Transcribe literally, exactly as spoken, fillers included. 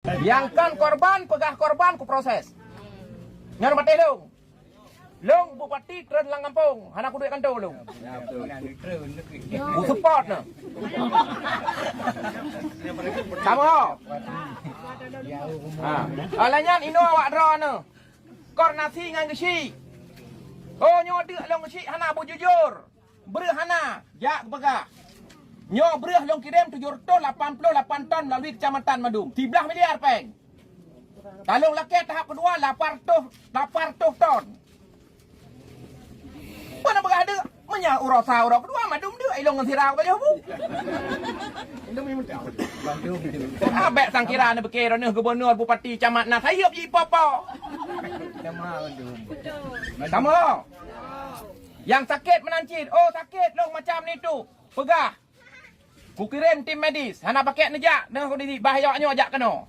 Nyang kon korban, peugah korban kuproses. Nyan maté lông. Lông bupati treun lam gampông, hana kuduek kantô lông. Kusupport na. Sama. Ha. Alah nyan inoe awak droeneuh. Koordinasi ngon geusyik. Oh nyoe deuk lông geusyik hana beujujur. Breueh hana, jak kupeugah. Nyoe breueh lông kirém tujoh reutôh lapan ploh lapan ton meulalu keucamatan mandum. Siblaih miliar péng. Ka lông lakée tahap keudua lapan reutôh, lapan reutôh ton. Peue na peugah deuk? Meunyoe uroe sa uroe keudua mandum deuk, ilông ngon sira ka pajoh bu. Abék sangkira na pike droeneuh gubernur, bupati, camat na sayeup jipo-po. Sama. Nyang sakét meunan cit, oh sakét lông macam nitu. Peugah. Kukirém tim medis, hana pakék neujak, neuh kondisi bah awak nyoe jak keunoe.